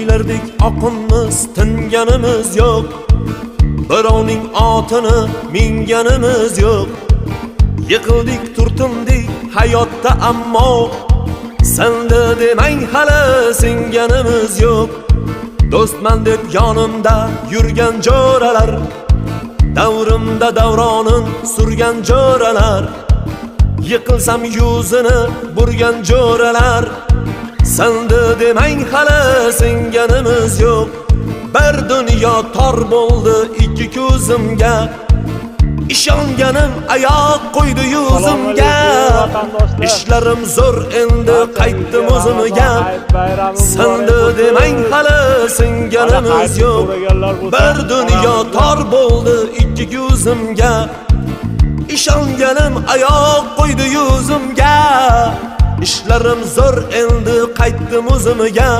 Soylardek oqinmiz, tinganimiz yo'q. Birovning otini minganimiz yo'q. Yiqildik, turtindik hayotda, ammo sindi demang hali singanimiz yo'q. Do'stman deb yonimda yurgan jo'ralar, davrimda davronin surgan jo'ralar, yiqilsam yuzini burgan jo'ralar, sindi demang hali singanimiz yo'q. Bir dunyo tor bo'ldi ikki ko'zimga, ishonganim oyoq qo'ydi yuzimga. Vatandoshlar. Ishlarim zo'r endi, qaytdim o'zimga. Sindi demang hali singanimiz yo'q. Bir dunyo tor bo'ldi ikki ko'zimga, ishonganim oyoq qo'ydi yuzimga. Ishlarim zo'r endi, qaytdim o'zimga.